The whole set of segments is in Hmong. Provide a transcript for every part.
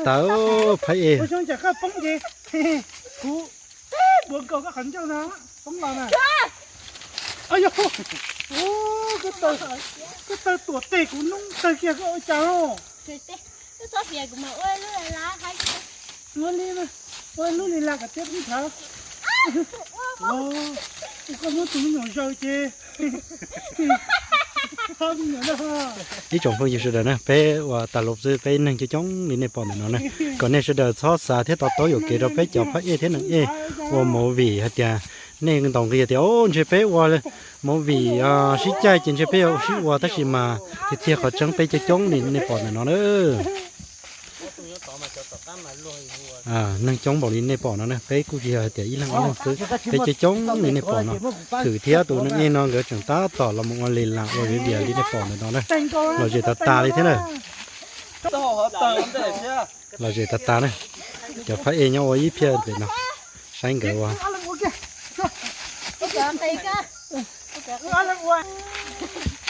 Tas, Phaib Ej. Kuv xyoo tsam koj poob ces kuv npuav nkaus koj qhov ncauj no poob los na. Ay yog, koj taw tuam tes kuv noob tawg kiag koj ua cas os. Ua li, ua lub li laj kom tiab ib thav. Koj muab tus me nyuam zaws ces Ib tsoom phooj ywg sawv daws na, peb ua tas los xwb, peb neeg coob coob li nej pom ntawm no na, kom nej sawv daws txhob xav thiab to taub yuam kev rau peb cov Phaib Ej thiab Nees Ej ua movie hais tias nej ntaus nqi tias o ntshe peb ua movie sib caij ces ntshe peb yuav sib ua, tab sis mas tiag tiag qhov tseeb peb coob coob li nej pom ntawm no na. Neeg coob npaum li nej pom no na, peb kuj tsis yog hais tias ib leeg ob leeg xwb, peb coob coob li nej pom no. Thwm thiab tus Nees Ej no nkawd tseem tab tom los mus ua li las ua video li nej pom ntawm no na. Lom zem tas tas li thiab na. Lom zem tas tas na. Cov Phaib Ej nyob ua ib phiab ntawm no, saib nkawd ua.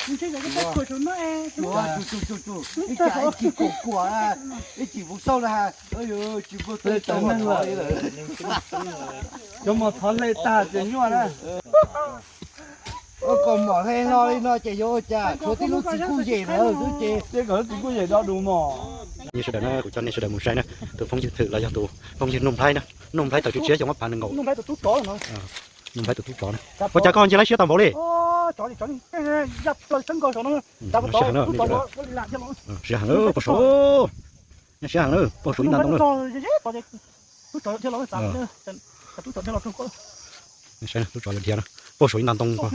Ib cim kuam kuam, ib cim kuam kuam, ib cim puv xauj na, tsis muaj tau neeg lawm. Cov mos txhov hle tag ces nyuaj na. Ua kom mom hle hlo li no ces yuav ua cas, tshuav tib lub txiv kuj yem lawm xwb ces. Tej kom lub txiv kuj yem do du mos. Sawv daws na, kuv coj nej sawv daws mus saib na, tus phooj ywg Thwm los yog tus phooj ywg Nuj Nplhaib na, Nuj Nplhaib tawm tshiab tshiab xyoo ob phav nees nkaum. Nuj Nplhaib tus tub tsov no. Ua cas koj ntsia laib siab tau npaum li? Siab heev, siab heev, pog saum, siab heev na, pog saum ib nta ntoo na. Tub tsov yuav dhia na, pog saum ib nta ntoo ko.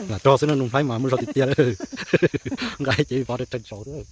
Lam rog xwb na, Nuj Nplhaib mas muaj zog tiag tiag. Nqa cev vov rau rau saud xwb.